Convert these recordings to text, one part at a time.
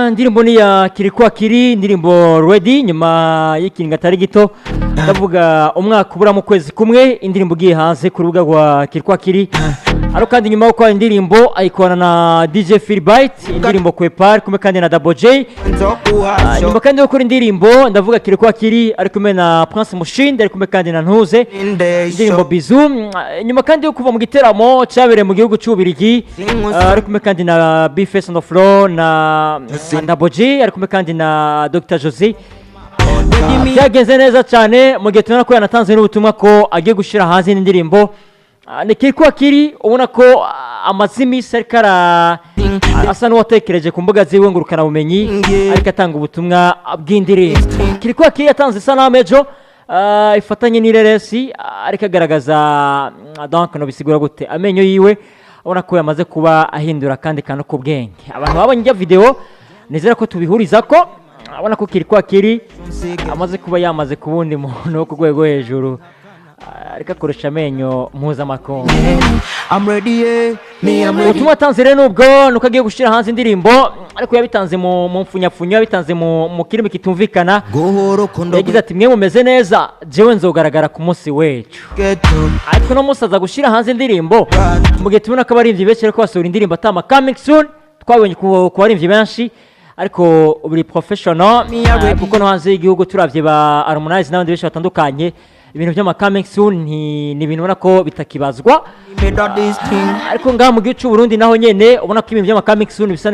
Indirimbo ni ya Kirikou Akili, indirimbo Ready, nyuma y'ikiringo atari gito, ndavuga umwaka ubura mu kwezi kumwe, indirimbo igiye hanze ku rubuga rwa Kirikou Akili. Ariko kandi nyuma yo gukora indirimbo ayikorana na DJ Philbyte, indirimbo Kwepar, kumwe kandi na Double J. Nyuma kandi yo gukora indirimbo, ndavuga Kirikou Akili ari kumwe na Prince Mushindi, ari kumwe kandi na Ntuze, indirimbo Bizu. Nyuma kandi yo kuva mu giteramo cyabereye mu gihugu cy'Ububirigi, ari kumwe kandi na B-Face on the floor na Double J, ari kumwe kandi na Dr Jose. Byagenze neza cyane, mu gihe tubona ko yanatanze n'ubutumwa ko agiye gushyira hanze indirimbo. Ni Kirikou Akili ubona ko amaze iminsi ariko asa n'uwatekereje ku mbuga ziwe ngurukanabumenyi, ariko atanga ubutumwa bw'indirimbo. Kirikou Akili yatanze isanamu ejo ifatanye n'ireresi, ariko agaragaza donc no bisigura gute amenyo yiwe, ubona ko yamaze kuba ahindura akandi kantu k'ubwenge. Abantu babonye ijya video, nizera ko tubihuriza ko abona ko Kirikou Akili amaze kuba yamaze ku wundi muntu wo ku rwego hejuru, ariko akoresha amenyo mpuzamakungu. I'm ready, yeah. Me, I'm ready. Ubutumwa atanze rero nubwo nuko agiye gushyira hanze indirimbo, ariko yabitanze mu mfunyapfunyo, yabitanze mu kirimi kitumvikana. Guhora ukunda. Yagize ati: "Mwe mumeze neza, jewe nzogaragara ku munsi w'ejo." Ghetto. Ariko uno munsi aza gushyira hanze indirimbo mu gihe tubona ko abaririmbyi benshi ariko basohora indirimbo atama coming soon. Twabonye ku baririmbyi benshi, ariko buri professional, kuko no hanze y'igihugu turavye ba Harmonize n'abandi benshi batandukanye, ibintu by'ama coming soon ni ibintu ubona ko bitakibazwa. Made all this thing. Ariko ngaha mu gihugu cy'u Burundi naho nyene ubona ko ibintu by'ama coming soon bisa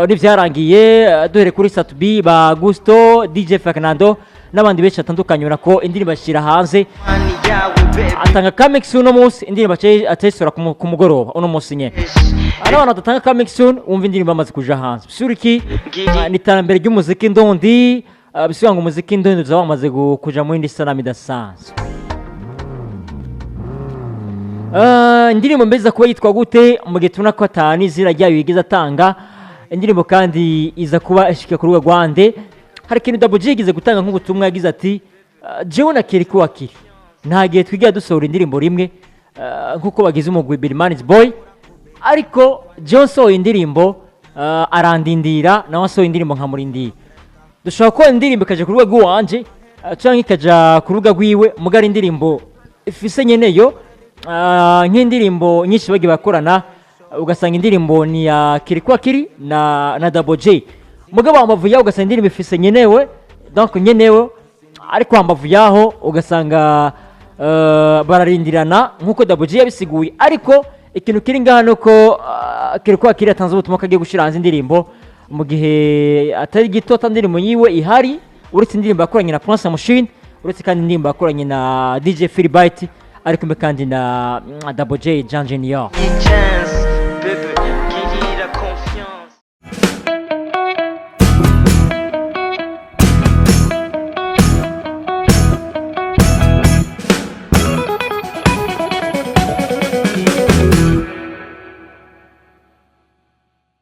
n'ibyarangiye, duhere kuri Sat-B, ba Gusto, DJ Fernando n'abandi benshi batandukanye, ubona ko indirimbo ashyira hanze atanga coming soon uno munsi, indirimbo atayisora ku mugoroba uno munsi nyene. Hari abantu badatanga coming soon, wumva indirimbo bamaze kuja hanze. Bisura iki? Ni iterambere ry'umuziki ndundi. Bisubira ngo umuziki ndundi uzaba wamaze kuja mu yindi sanamu idasanzwe. Indirimbo mbeza kuba yitwa gute, mu gihe tubona ko atani izina ryayo yigeze atanga? Indirimbo kandi iza kuba ishika ku rubuga rwande? Hari ikintu Double J yigeze gutanga nk'ubutumwa, yagize ati: "Jewe na Kirikou Akili nta gihe twigera dusohora indirimbo rimwe, nk'uko bagize umugwi Birman's Boy, ariko jewe nsohoye indirimbo arandindira, nawe asohoye indirimbo nkamurindira. Dushobora gukora indirimbo ikaja ku rubuga rw'iwanje, canke ikaja ku rubuga rwiwe, mugari indirimbo ifise nyeneyo." Nk'indirimbo nyinshi bagiye bakorana, ugasanga indirimbo ni ya Kirikou Akili na Double J, mugabo hambavu yaho ugasanga indirimbo ifise nyenewe, donc nyenewe, ariko hambavu yaho ugasanga bararindirana nk'uko Double J yabisiguye. Ariko ikintu kiri ngaha ni uko Kirikou Akili yatanze ubutumwa ko agiye gushyira hanze indirimbo mu gihe atari gito, ata ndirimbo yiwe ihari, uretse indirimbo yakoranye na Prince Mushindi, uretse kandi indirimbo yakoranye na DJ Philbyte, ari kumwe kandi na Double J Jean Junior.